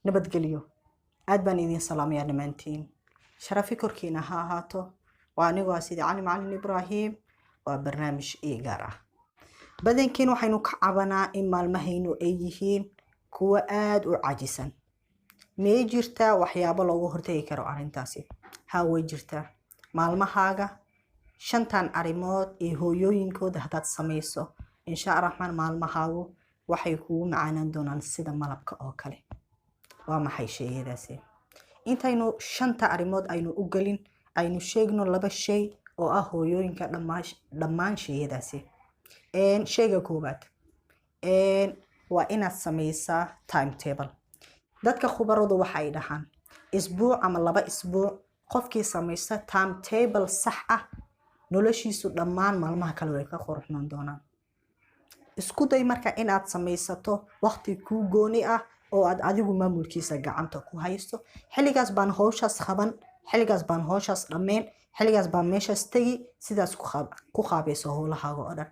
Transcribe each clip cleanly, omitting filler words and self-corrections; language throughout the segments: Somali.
Nabadgelyo. Aad baan idiin salaamayaa dhammaantiin. Sharafi korkiina ha ahaato. Waa anigoo ah Sidi Cali Macalin Ibraahim. Waa barnaamij ii gaar ah. Badankiin waxaynu ka cabanaa in maalmahaynu ay yihiin kuwo aada u cajisan. Miyay jirtaa waxyaabo loogu hortagi karo arrintaasi? Haa, way jirtaa. Maalmahaaga shantan arrimood ee hooyooyinkooda haddaad samayso, insha Araxmaan, maalmahaagu waxay kugu macaanaan doonaan sida malabka oo kale. Waa maxay sheeyadaasi? Intaynu shanta arrimood aynu u gelin, aynu sheegno laba shay oo ah hooyooyinka dhammaan sheeyadaasi. Sheyga koowaad waa inaad samaysaa timetable. Dadka khubaradu waxay dhahaan isbuuc ama 2 isbuuc qofkii samaysta timetable sax ah, noloshiisu dhammaan maalmaha kale way ka quruxnaan doonaan. Isku day marka inaad samaysato waqti kuu gooni ah oo aad adigu maamulkiisa gacanta ku haysto. Xilligaas baan howshaas qaban, xilligaas baan howshaas dhammayn, xilligaas baan meeshaas tegi. Sidaas ku qaabayso howlahaaga oo dhan.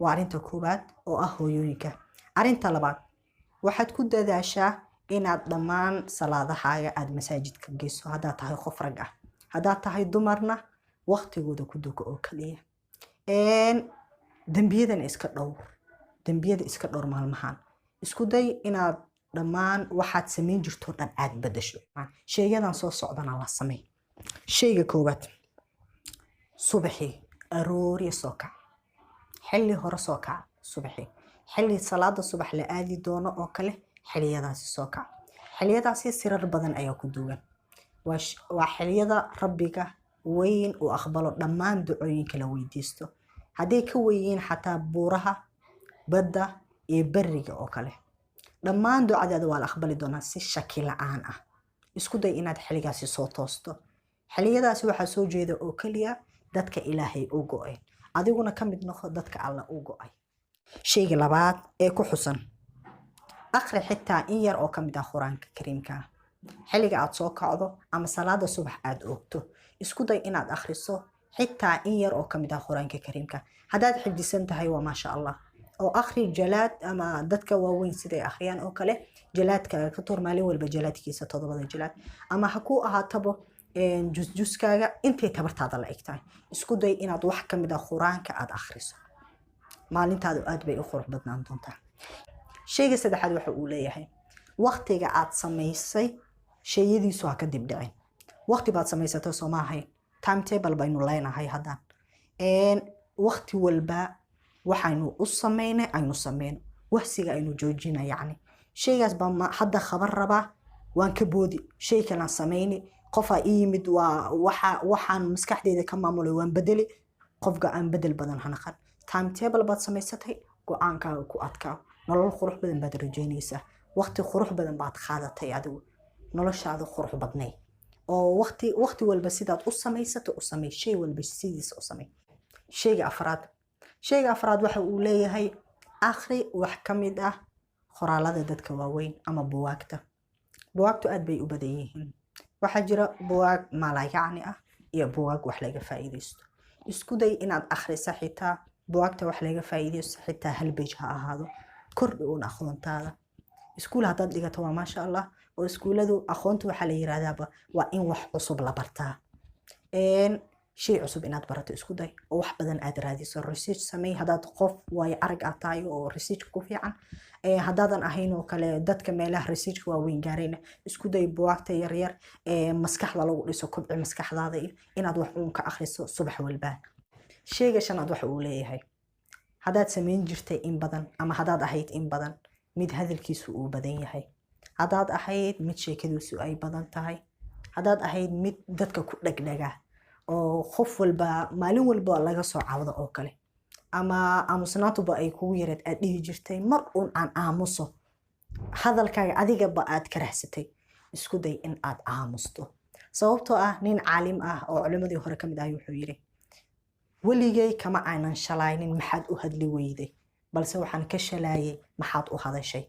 Waa arrinta koowaad oo ah hooyooyinka. Arrinta labaad, waxaad ku dadaashaa inaad dhammaan salaadahaaga aada masaajidka geyso haddaad tahay qof rag ah. Haddaad tahay dumarna, waqtigooda ku duko oo kaliya. Dembiyadana iska dhowr, dembiyada iska dhowr. Maalmahan isku day inaad dhammaan waxaad samayn jirto dhan aad bedasho. Sheegadan soo socdana la samey. Sheyga koowaad, subaxii aroorya soo kac, xilli hore soo kac. Subaxii xilli salaada subax la aadi doono oo kale, xiliyadaasi soo kac. Xiliyadaasi sirar badan ayaa ku duwan. Waa xiliyada Rabbiga weyn uu aqbalo dhammaan ducooyinka la weydiisto, hadday ka weyihiin xataa buuraha, badda iyo beriga oo kale. Dhammaan ducadaada waa la aqbali doonaa si shaki la-aan ah. Isku day inaad xilligaasi soo toosto. Xilliyadaasi waxaa soo jeeda oo keliya dadka Ilaahay u go-ay. Adiguna ka mid noqo dadka Alla u go-ay. Shayga labaad ee ku xusan, aqri xitaa in yar oo ka mid ah Qur-aanka Kariimka ah. Xilliga aad soo kacdo ama salaada subax aad oogto, isku day inaad akhriso xitaa in yar oo ka mid ah Qur-aanka Kariimka. Haddaad xifdisan tahay, waa maasha Allah, oo akhri jalaad ama dadka waaweyn siday akhriyaan oo kale. Jalaadkaaga ka tuur maalin walba jalaadkiisa, toddobada jalaad, ama ha ku ahaatabo jusjuskaaga, intay tabartaada la eg tahay. Isku day inaad wax ka mid ah Qur-aanka aad akhriso. Maalintaadu aad bay u qurux badnaan doontaa. Shayga saddexaad waxa uu leeyahay: waqtiga aad samaysay shayadiisu ha ka dib dhicin. Waqti baad samaysatay, soo ma ahayn? Timetable baynu leenahay. Haddaan waqti walba waxaynu u samaynay aynu sameyno, wahsiga aynu joojina. Yacni shaygaas baa hadda khabar rabaa, waan ka boodi, shay kalaan samayni, qofaa ii yimid, waa waxa waxaan maskaxdeyda ka maamulay, waan bedeli. Qofka aan bedel badan ha naqan. Timetable baad samaysatay, go-aankaaga ku adkaa. Nolol qurux badan baad rajaynaysaa, waqti qurux badan baad qaadatay. Adigu noloshaada qurux badnay oo waqti walba sidaad u samaysato u samey, shay walba sidiisa u samey. Shayga afraad waxa uu leeyahay: akhri wax ka mid ah qoraalada dadka waaweyn ama buwaagta. Buwaagtu aad bay u badan yihiin. Waxaa jira buwaag maalayacni ah iyo buwaag wax laga faa'iidaysto. Isku day inaad akhrisa xitaa buwaagta wax laga faa'iidaysto, xitaa hal page ha ahaado. Kordhi uun aqoontaada. Iskuul haddaad dhigato, waa maasha Allah, oo iskuuladu aqoonta waxaa la yiraahdaaba waa in wax cusub la bartaa. Shay cusub inaad barato isku day oo wax badan aad raadiso. Research samey haddaad qof waayo arag aad tahay oo research ku fiican. Haddaadan ahayn oo kale dadka meelaha researchka waaweyn gaarayna, isku day buwaagta yaryar ee maskaxda lagu dhiso, kobci maskaxdaada, iyo inaad wax uun ka akhriso subax walba. Shayga shanaad waxa uu leeyahay: haddaad samayn jirtay in badan ama haddaad ahayd in badan mid hadalkiisu uu badan yahay, haddaad ahayd mid sheekadiisu ay badan tahay, haddaad ahayd mid dadka ku dhegdhega oo qof walba maalin walba laga soo cawdo oo kale, ama aamusnaantuba ay kugu yareed, aad dhihi jirtay mar uun aan aamuso, hadalkaaga adigaba aad ka rahsatay, isku day in aad aamusto. Sababtoo ah nin caalim ah oo culimmadii hore ka mid ahay wuxuu yidhi: "Weligay kama aanan shalaynin maxaad u hadli weyday, balse waxaan ka shalaayay maxaad u hadashay."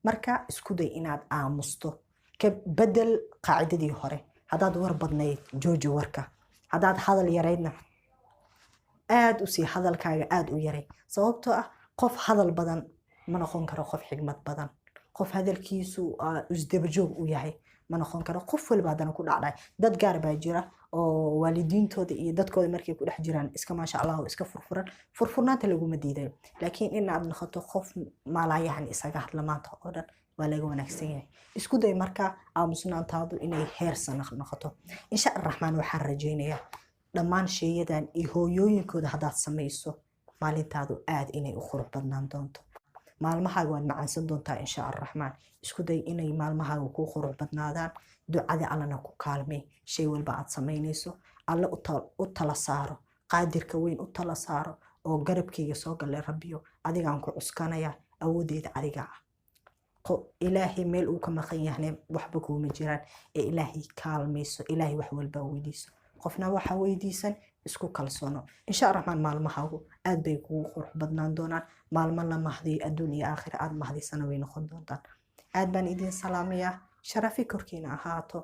Marka isku day inaad aamusto. Ka bedel qaacidadii hore. Haddaad war badnayd, jooji warka. Haddaad hadal yaraydna, aad u sii hadalkaaga aad u yaray. Sababtoo ah qof hadal badan ma noqon karo qof xigmad badan. Qof hadalkiisu isdabajoog u yahay ma noqon karo. Qof walba haddana ku dhacdhay. Dad gaar baa jira oo waalidiintooda iyo dadkooda markay ku dhex jiraan iska, maasha Allah, iska furfuran. Furfurnaanta laguma diidayo, laakiin inaad noqoto qof maalayahan isaga hadla maanta oo dhan waa laga wanaagsan yahay. Isku day marka aamusnaantaadu inay heer sano noqoto. Insha Araxmaan, waxaan rajaynayaa dhammaan sheeyadan iyo hooyooyinkooda haddaad samayso, maalintaadu aad inay u qurux badnaan doonto. Maalmahaaga waad macaansan doontaa, insha Araxmaan. Isku day inay maalmahaaga kuu qurux badnaadaan. Ducada Allana ku kaalmee. Shay walba aad samaynayso, Alle u tala saaro, Qaadirka weyn u tala saaro oo garabkayga soo gallay. Rabbiyo, adigaan ku cuskanaya, awoodeyda adiga ah. Ilaahay meel uu ka maqan yahne waxba kuuma jiraan ee Ilaahay kaalmayso, Ilaahay wax walba weydiiso, qofna waxa weydiisan, isku kalsoono. Insha Araxmaan, maalmahaagu aad bay kugu qurux badnaan doonaan. Maalmo la mahdiyo, adduun iyo aakhira aad mahdisana way noqon doontaan. Aad baan idin salaamayaa. Sharafi korkiina ahaato.